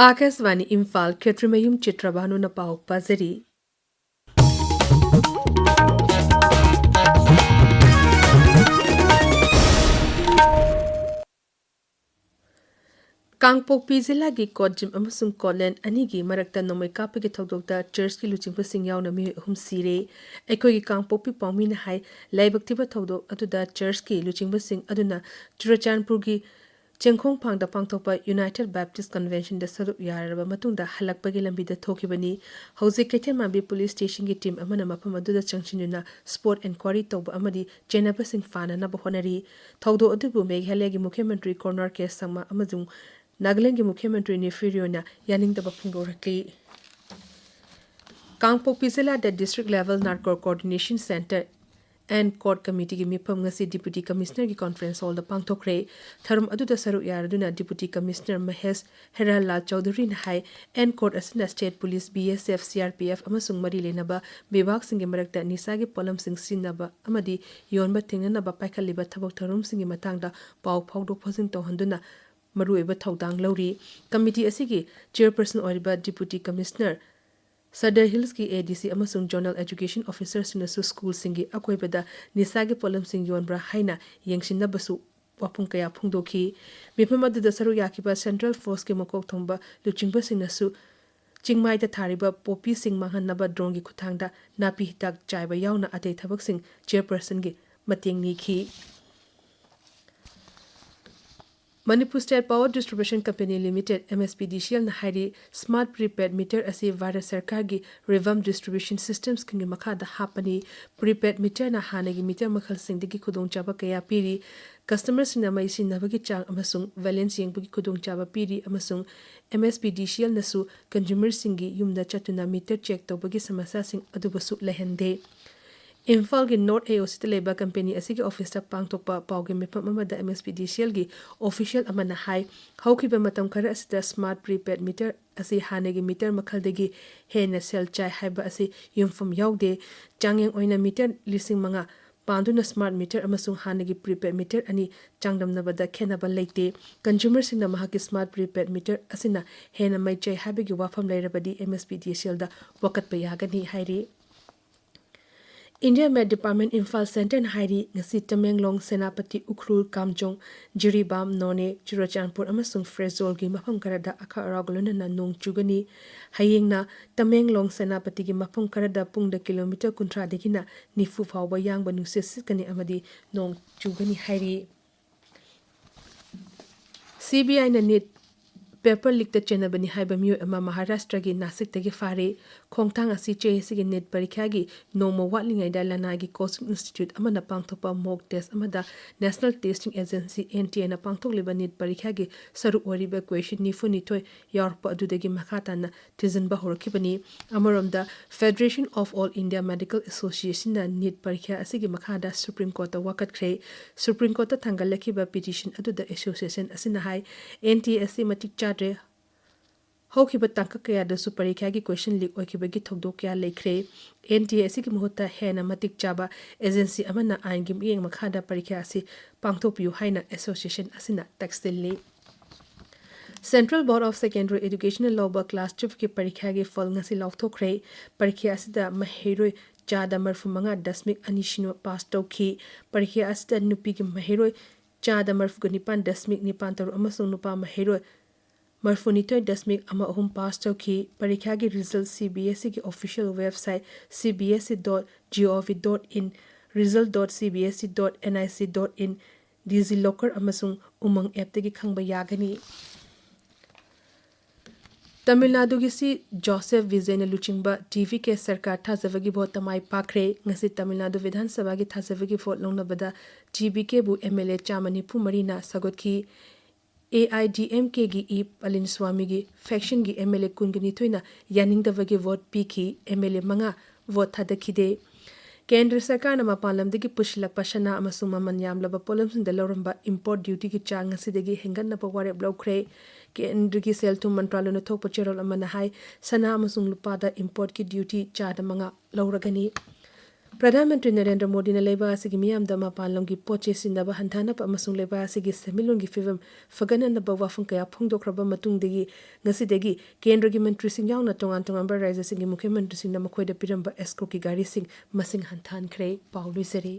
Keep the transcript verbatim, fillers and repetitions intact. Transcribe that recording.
ꯑꯥꯀꯥꯁꯕꯥꯅꯤ ꯏꯝꯐꯥꯜ, ꯈꯦꯇ꯭ꯔꯤꯃꯌꯨꯝ ꯆꯤꯇ꯭ꯔꯕꯥꯅꯨꯅ ꯄꯥꯎ ꯄꯥꯖꯔꯤ꯫ ꯀꯥꯡꯄꯣꯛꯄꯤ ꯖꯤꯂꯥꯒꯤ ꯀꯣꯠꯖꯤꯝ ꯑꯃꯁꯨꯡ ꯀꯣꯠꯂꯦꯟ ꯑꯅꯤꯒꯤ ꯃꯔꯛꯇ ꯅꯣꯡꯃꯩ ꯀꯥꯞꯄꯒꯤ ꯊꯧꯗꯣꯛꯇ ꯆꯔꯆꯀꯤ ꯂꯨꯆꯤꯡꯕꯁꯤꯡ ꯌꯥꯎꯅ ꯃꯤꯑꯣꯏ ꯑꯍꯨꯝ ꯁꯤꯔꯦ꯫ ꯑꯩꯈꯣꯏꯒꯤ ꯀꯥꯡꯄꯣꯛꯄꯤ ꯄꯥꯎꯃꯤꯅ ꯍꯥꯏ, ꯂꯥꯏꯕꯛ ꯊꯤꯕ ꯊꯧꯗꯣꯛ ꯑꯗꯨꯗ ꯆꯔꯆꯀꯤ ꯂꯨꯆꯤꯡꯕꯁꯤꯡ ꯑꯗꯨꯅ ꯆꯨꯔꯆꯥꯟꯄꯨꯔꯒꯤ ꯆꯦꯡꯈꯣꯡꯐꯥꯡꯗ ꯄꯥꯡꯊꯣꯛꯄ United Baptist Conventionꯗ ꯁꯔꯨꯛ ꯌꯥꯔꯕ ꯃꯇꯨꯡꯗ ꯍꯜꯂꯛꯄꯒꯤ ꯂꯝꯕꯤꯗ ꯊꯣꯛꯈꯤꯕꯅꯤ꯫ ꯍꯧꯖꯤꯛ ꯀꯩꯊꯦꯜꯃꯥꯟꯕꯤ ꯄꯨꯂꯤꯁ ꯁ꯭ꯇꯦꯁꯟꯒꯤ ꯇꯤꯝ ꯑꯃꯅ ꯃꯐꯝ ꯑꯗꯨꯗ ꯆꯪꯁꯤꯟꯗꯨꯅ spot enquiry ꯇꯧꯕ ꯑꯃꯗꯤ ꯆꯦꯟꯅꯕꯁꯤꯡ ꯐꯥꯅꯅꯕ ꯍꯣꯠꯅꯔꯤ꯫ ꯊꯧꯗꯣꯛ ꯑꯗꯨꯕꯨ ꯃꯦꯘꯥꯂꯌꯒꯤ ꯃꯨꯈ꯭ꯌ ꯃꯟꯇ꯭ꯔꯤ ꯀꯣꯅꯔ ꯀꯦ ꯁꯪꯃꯥ ꯑꯃꯁꯨꯡ ꯅꯥꯒꯥꯂꯦꯟꯗꯒꯤ ꯃꯨꯈ꯭ꯌ ꯃꯟꯇ꯭ꯔꯤ ꯅꯦꯐ꯭ꯌꯨ ꯔꯤꯑꯣꯅ ꯌꯥꯅꯤꯡꯗꯕ ꯐꯣꯡꯗꯣꯔꯛꯂꯤ꯫ ꯀꯥꯡꯄꯣꯛꯄꯤ ꯖꯤꯂꯥꯗ District Level Narco Coordination Centre and Court Committeeꯒꯤ ꯃꯤꯐꯝ ꯉꯁꯤ Deputy Commissionerꯒꯤ conference hallꯗ ꯄꯥꯡꯊꯣꯛꯈ꯭ꯔꯦ꯫ ꯊꯧꯔꯝ ꯑꯗꯨꯗ ꯁꯔꯨꯛ ꯌꯥꯔꯗꯨꯅ Deputy Commissioner ꯃꯍꯦꯁ ꯍꯦꯔꯥꯂꯥꯜ ꯆꯧꯙꯨꯔꯤꯅ ꯍꯥꯏ, ꯑꯦꯟ ꯀꯣꯔꯠ ꯑꯁꯤꯅ state police, B S F, C R P F ꯑꯃꯁꯨꯡ ꯃꯔꯤ ꯂꯩꯅꯕ ꯕꯤꯚꯥꯒꯁꯤꯡꯒꯤ ꯃꯔꯛꯇ ꯅꯤꯁꯥꯒꯤ ꯄꯣꯠꯂꯝꯁꯤꯡ ꯁꯤꯖꯤꯟꯅꯕ ꯑꯃꯗꯤ ꯌꯣꯟꯕ ꯊꯤꯡꯅꯅꯕ ꯄꯥꯏꯈꯠꯂꯤꯕ ꯊꯕꯛ ꯊꯧꯔꯝꯁꯤꯡꯒꯤ ꯃꯇꯥꯡꯗ ꯄꯥꯎ ꯐꯥꯎꯗꯣꯛ ꯐꯥꯎꯖꯤꯟ ꯇꯧꯍꯟꯗꯨꯅ ꯃꯔꯨꯑꯣꯏꯕ ꯊꯧꯗꯥꯡ ꯂꯧꯔꯤ꯫ Committee ꯑꯁꯤꯒꯤ chairperson ꯑꯣꯏꯔꯤꯕ Deputy Commissioner, Sadar Hillsꯀꯤ A D C ꯑꯃꯁꯨꯡ Zonal Education Officerꯁꯤꯡꯅꯁꯨ ꯁ꯭ꯀꯨꯜꯁꯤꯡꯒꯤ ꯑꯀꯣꯏꯕꯗ ꯅꯤꯁꯥꯒꯤ ꯄꯣꯠꯂꯝꯁꯤꯡ ꯌꯣꯟꯕ꯭ꯔꯥ ꯍꯥꯏꯅ ꯌꯦꯡꯁꯤꯟꯅꯕꯁꯨ ꯋꯥꯐꯝ ꯀꯌꯥ ꯐꯣꯡꯗꯣꯛꯈꯤ꯫ ꯃꯤꯐꯝ ꯑꯗꯨꯗ ꯁꯔꯨꯛ ꯌꯥꯈꯤꯕ Central Forceꯀꯤ ꯃꯀꯣꯛ ꯊꯣꯡꯕ ꯂꯨꯆꯤꯡꯕꯁꯤꯡꯅꯁꯨ ꯆꯤꯡꯃꯥꯏꯗ ꯊꯥꯔꯤꯕ ꯄꯣꯄꯤꯁꯤꯡ ꯃꯥꯡꯍꯟꯅꯕ droneꯒꯤ ꯈꯨꯠꯊꯥꯡꯗ ꯅꯥꯄꯤ ꯍꯤꯗꯥꯛ ꯆꯥꯏꯕ ꯌꯥꯎꯅ ꯑꯇꯩ ꯊꯕꯛꯁꯤꯡ chairpersonꯒꯤ ꯃꯇꯦꯡ ꯅꯤꯈꯤ꯫ Manipur State Power Distribution Company Limited, M S P D C Lꯅ ꯍꯥꯏꯔꯤ, smart prepaid meter ꯑꯁꯤ ꯚꯥꯔꯠ ꯁꯔꯀꯥꯔꯒꯤ revamp distribution systemsꯀꯤ ꯃꯈꯥꯗ ꯍꯥꯞꯄꯅꯤ꯫ Prepaid meterꯅ ꯍꯥꯟꯅꯒꯤ meter ꯃꯈꯜꯁꯤꯡꯗꯒꯤ ꯈꯨꯗꯣꯡꯆꯥꯕ ꯀꯌꯥ ꯄꯤꯔꯤ꯫ Customerꯁꯤꯡꯅ ꯃꯩ ꯁꯤꯖꯤꯟꯅꯕꯒꯤ ꯆꯥꯡ ꯑꯃꯁꯨꯡ balance ꯌꯦꯡꯕꯒꯤ ꯈꯨꯗꯣꯡꯆꯥꯕ ꯄꯤꯔꯤ ꯑꯃꯁꯨꯡ M S P D C Lꯅꯁꯨ consumerꯁꯤꯡꯒꯤ ꯌꯨꯝꯗ ꯆꯠꯇꯨꯅ meter check ꯇꯧꯕꯒꯤ ꯁꯃꯁ꯭ꯌꯥꯁꯤꯡ ꯑꯗꯨꯕꯨꯁꯨ ꯂꯩꯍꯟꯗꯦ꯫ ꯏꯝꯐꯥꯜꯒꯤ North A O Cꯗ ꯂꯩꯕ company ꯑꯁꯤꯒꯤ officeꯇ ꯄꯥꯡꯊꯣꯛꯄ ꯄꯥꯎꯒꯤ ꯃꯤꯐꯝ ꯑꯃꯗ M S P D C Lꯒꯤ official ꯑꯃꯅ ꯍꯥꯏ, ꯍꯧꯈꯤꯕ ꯃꯇꯝ ꯈꯔ ꯑꯁꯤꯗ smart prepaid meter ꯑꯁꯤ ꯍꯥꯟꯅꯒꯤ meter ꯃꯈꯜꯗꯒꯤ ꯍꯦꯟꯅ ꯁꯦꯜ ꯆꯥꯏ ꯍꯥꯏꯕ ꯑꯁꯤ ꯌꯨꯝꯐꯝ ꯌꯥꯎꯗꯦ꯫ ꯆꯥꯡꯌꯦꯡ ꯑꯣꯏꯅ meter ꯂꯤꯁꯤꯡ ꯃꯉꯥ ꯄꯥꯟꯗꯨꯅ smart meter ꯑꯃꯁꯨꯡ ꯍꯥꯟꯅꯒꯤ prepaid meter ꯑꯅꯤ ꯆꯥꯡꯗꯝꯅꯕꯗ ꯈꯦꯠꯅꯕ ꯂꯩꯇꯦ꯫ Consumerꯁꯤꯡꯅ ꯃꯍꯥꯛꯀꯤ smart prepaid meter ꯑꯁꯤꯅ ꯍꯦꯟꯅ ꯃꯩ ꯆꯥꯏ ꯍꯥꯏꯕꯒꯤ ꯋꯥꯐꯝ ꯂꯩꯔꯕꯗꯤ MSPDCLꯗ ꯋꯥꯀꯠꯄ ꯌꯥꯒꯅꯤ ꯍꯥꯏꯔꯤ꯫ India Met Department ꯏꯝꯐꯥꯜ Centreꯅ ꯍꯥꯏꯔꯤ, ꯉꯁꯤ ꯇꯃꯦꯡꯂꯣꯡ, ꯁꯦꯅꯥꯄꯇꯤ, ꯎꯈ꯭ꯔꯨꯜ, ꯀꯥꯝꯖꯣꯡ, ꯖꯤꯔꯤꯕꯥꯝ, ꯅꯣꯅꯦ, ꯆꯨꯔꯆꯥꯟꯄꯨꯔ ꯑꯃꯁꯨꯡ ꯐꯦꯔꯖꯣꯜꯒꯤ ꯃꯐꯝ ꯈꯔꯗ ꯑꯈꯥꯛ ꯑꯔꯥꯎꯒ ꯂꯣꯏꯅꯅ ꯅꯣꯡ ꯆꯨꯒꯅꯤ꯫ ꯍꯌꯦꯡꯅ ꯇꯃꯦꯡꯂꯣꯡ, ꯁꯦꯅꯥꯄꯇꯤꯒꯤ ꯃꯐꯝ ꯈꯔꯗ ꯄꯨꯡꯗ ꯀꯤꯂꯣꯃꯤꯇꯔ ꯀꯨꯟꯊ꯭ꯔꯥꯗꯒꯤꯅ ꯅꯤꯐꯨ ꯐꯥꯎꯕ ꯌꯥꯡꯕ ꯅꯨꯡꯁꯤꯠ ꯁꯤꯠꯀꯅꯤ ꯑꯃꯗꯤ ꯅꯣꯡ ꯆꯨꯒꯅꯤ ꯍꯥꯏꯔꯤ꯫ CBIꯅ NEET paper leakꯇ ꯆꯦꯟꯅꯕꯅꯤ ꯍꯥꯏꯕ ꯃꯤꯑꯣꯏ ꯑꯃ ꯃꯍꯥꯔꯥꯁꯇ꯭ꯔꯒꯤ ꯅꯥꯁꯤꯛꯇꯒꯤ ꯐꯥꯔꯦ꯫ ꯈꯣꯡꯊꯥꯡ ꯑꯁꯤ ꯆꯍꯤ ꯑꯁꯤꯒꯤ NEET ꯄꯔꯤꯈ꯭ꯌꯥꯒꯤ ꯅꯣꯡꯃ ꯋꯥꯠꯂꯤꯉꯩꯗ ꯂꯅꯥꯏꯒꯤ coaching institute ꯑꯃꯅ ꯄꯥꯡꯊꯣꯛꯄ mock test ꯑꯃꯗ National Testing Agency, NTAꯅ ꯄꯥꯡꯊꯣꯛꯂꯤꯕ NEET ꯄꯔꯤꯈ꯭ꯌꯥꯒꯤ ꯁꯔꯨꯛ ꯑꯣꯏꯔꯤꯕ question ꯅꯤꯐꯨꯅꯤꯊꯣꯏ ꯌꯥꯎꯔꯛꯄ ꯑꯗꯨꯗꯒꯤ ꯃꯈꯥ ꯇꯥꯅ ꯊꯤꯖꯤꯟꯕ ꯍꯧꯔꯛꯈꯤꯕꯅꯤ꯫ ꯑꯃꯔꯣꯝꯗ, Federation of All India Medical Associationꯅ NEET ꯄꯔꯤꯈ꯭ꯌꯥ ꯑꯁꯤꯒꯤ ꯃꯈꯥꯗ Supreme Courtꯇ ꯋꯥꯀꯠꯈ꯭ꯔꯦ꯫ Supreme Courtꯇ ꯊꯥꯡꯒꯠꯂꯛꯈꯤꯕ petition ꯑꯗꯨꯗ association ꯑꯁꯤꯅ ꯍꯥꯏ, NTA ꯑꯁꯤ ꯃꯇꯤꯛ ꯆꯥꯗ꯭ꯔꯦ꯫ ꯍꯧꯈꯤꯕ ꯇꯥꯡꯀꯛ ꯀꯌꯥꯗꯁꯨ ꯄꯔꯤꯈ꯭ꯌꯥꯒꯤ question leak ꯑꯣꯏꯈꯤꯕꯒꯤ ꯊꯧꯗꯣꯛ ꯀꯌꯥ ꯂꯩꯈ꯭ꯔꯦ꯫ NTA ꯑꯁꯤꯒꯤ ꯃꯍꯨꯠꯇ ꯍꯦꯟꯅ ꯃꯇꯤꯛ ꯆꯥꯕ agency ꯑꯃꯅ ꯑꯥꯏꯟꯒꯤ ꯃꯤꯠꯌꯦꯡ ꯃꯈꯥꯗ ꯄꯔꯤꯈ꯭ꯌꯥ ꯑꯁꯤ ꯄꯥꯡꯊꯣꯛꯄꯤꯌꯨ ꯍꯥꯏꯅ association ꯑꯁꯤꯅ ꯇꯛꯁꯤꯜꯂꯤ꯫ Central Board of Secondary Educationꯅ ꯂꯧꯕ class twelveꯀꯤ ꯄꯔꯤꯈ꯭ꯌꯥꯒꯤ ꯐꯜ ꯉꯁꯤ ꯂꯥꯎꯊꯣꯛꯈ꯭ꯔꯦ꯫ ꯄꯔꯤꯈ꯭ꯌꯥ ꯑꯁꯤꯗ ꯃꯍꯩꯔꯣꯏ ꯆꯥꯗ ꯃꯔꯤꯐꯨ ꯃꯉꯥ ꯗꯁꯃꯤꯛ ꯑꯅꯤ ꯁꯤꯅꯣ pass ꯇꯧꯈꯤ꯫ ꯄꯔꯤꯈ꯭ꯌꯥ ꯑꯁꯤꯗ ꯅꯨꯄꯤꯒꯤ ꯃꯍꯩꯔꯣꯏ ꯆꯥꯗ ꯃꯔꯤꯐꯨꯒ ꯅꯤꯄꯥꯟ ꯗꯁꯃꯤꯛ ꯅꯤꯄꯥꯟ ꯇꯔꯨꯛ ꯑꯃꯁꯨꯡ ꯅꯨꯄꯥ ꯃꯍꯩꯔꯣꯏ ꯃꯔꯤꯐꯨꯅꯤꯊꯣꯏ ꯗꯁꯃꯤꯛ ꯑꯃ ꯑꯍꯨꯝ pass ꯇꯧꯈꯤ꯫ ꯄꯔꯤꯈ꯭ꯌꯥꯒꯤ result CBSEꯒꯤ official website cbse.gov.in, result.cbse.nic.in, DigiLocker ꯑꯃꯁꯨꯡ ꯎꯃꯪ appꯇꯒꯤ ꯈꯪꯕ ꯌꯥꯒꯅꯤ꯫ ꯇꯥꯃꯤꯜ ꯅꯥꯗꯨꯒꯤ ꯁꯤ ꯖꯣꯁꯦꯐ ꯕꯤꯖꯦꯅ ꯂꯨꯆꯤꯡꯕ TVK ꯁꯔꯀꯥꯔ ꯊꯥꯖꯕꯒꯤ ꯚꯣꯠꯇ ꯃꯥꯏ ꯄꯥꯛꯈ꯭ꯔꯦ꯫ ꯉꯁꯤ ꯇꯥꯃꯤꯜ ꯅꯥꯗꯨ ꯕꯤꯙꯥꯟ ꯁꯚꯥꯒꯤ ꯊꯥꯖꯕꯒꯤ ꯚꯣꯠ ꯂꯧꯅꯕꯗ TVKꯕꯨ MLA ꯆꯥꯝꯃ ꯅꯤꯐꯨ ꯃꯔꯤꯅ ꯁꯧꯒꯠꯈꯤ꯫ AIDMKꯒꯤ ꯏ ꯄꯂꯅꯤꯁ꯭ꯋꯥꯃꯤꯒꯤ factionꯒꯤ MLA ꯀꯨꯟꯒ ꯅꯤꯊꯣꯏꯅ ꯌꯥꯅꯤꯡꯗꯕꯒꯤ ꯚꯣꯠ ꯄꯤꯈꯤ꯫ MLA ꯃꯉꯥ ꯚꯣꯠ ꯊꯥꯗꯈꯤꯗꯦ꯫ ꯀꯦꯟꯗ꯭ꯔ ꯁꯔꯀꯥꯔꯅ ꯃꯄꯥꯟ ꯂꯝꯗꯒꯤ ꯄꯨꯁꯤꯜꯂꯛꯄ ꯁꯅꯥ ꯑꯃꯁꯨꯡ ꯃꯃꯜ ꯌꯥꯝꯂꯕ ꯄꯣꯠꯂꯝꯁꯤꯡꯗ ꯂꯧꯔꯝꯕ import dutyꯒꯤ ꯆꯥꯡ ꯉꯁꯤꯗꯒꯤ ꯍꯦꯟꯒꯠꯅꯕ ꯋꯥꯔꯦꯞ ꯂꯧꯈ꯭ꯔꯦ꯫ ꯀꯦꯟꯗ꯭ꯔꯒꯤ ꯁꯦꯜ ꯊꯨꯝ ꯃꯟꯇ꯭ꯔꯥꯂꯣꯏꯅ ꯊꯣꯛꯄ ꯆꯦꯔꯣꯜ ꯑꯃꯅ ꯍꯥꯏ, ꯁꯅꯥ ꯑꯃꯁꯨꯡ ꯂꯨꯄꯥꯗ importꯀꯤ duty ꯆꯥꯗ ꯃꯉꯥ ꯂꯧꯔꯒꯅꯤ꯫ ꯄ꯭ꯔꯙꯥꯟ ꯃꯟꯇ꯭ꯔꯤ ꯅꯔꯦꯟꯗ꯭ꯔ ꯃꯣꯗꯤꯅ ꯂꯩꯕꯥꯛ ꯑꯁꯤꯒꯤ ꯃꯤꯌꯥꯝꯗ ꯃꯄꯥꯟ ꯂꯝꯒꯤ ꯄꯣꯠ ꯆꯩ ꯁꯤꯖꯤꯟꯅꯕ ꯍꯟꯊꯅꯕ ꯑꯃꯁꯨꯡ ꯂꯩꯕꯥꯛ ꯑꯁꯤꯒꯤ ꯁꯦꯟꯃꯤꯠꯂꯣꯟꯒꯤ ꯐꯤꯕꯝ ꯐꯒꯠꯍꯟꯅꯕ ꯋꯥꯐꯝ ꯀꯌꯥ ꯐꯣꯡꯗꯣꯛꯈ꯭ꯔꯕ ꯃꯇꯨꯡꯗꯒꯤ ꯉꯁꯤꯗꯒꯤ ꯀꯦꯟꯗ꯭ꯔꯒꯤ ꯃꯟꯇ꯭ꯔꯤꯁꯤꯡ ꯌꯥꯎꯅ ꯇꯣꯉꯥꯟ ꯇꯣꯉꯥꯟꯕ ꯔꯥꯖ꯭ꯌꯁꯤꯡꯒꯤ ꯃꯨꯈ꯭ꯌ ꯃꯟꯇ꯭ꯔꯤꯁꯤꯡꯅ ꯃꯈꯣꯏꯗ ꯄꯤꯔꯝꯕ ꯑꯦꯁꯀ꯭ꯔꯣꯠꯀꯤ ꯒꯥꯔꯤꯁꯤꯡ ꯃꯁꯤꯡ ꯍꯟꯊꯍꯟꯈ꯭ꯔꯦ꯫ ꯄꯥꯎ ꯂꯣꯏꯖꯔꯦ꯫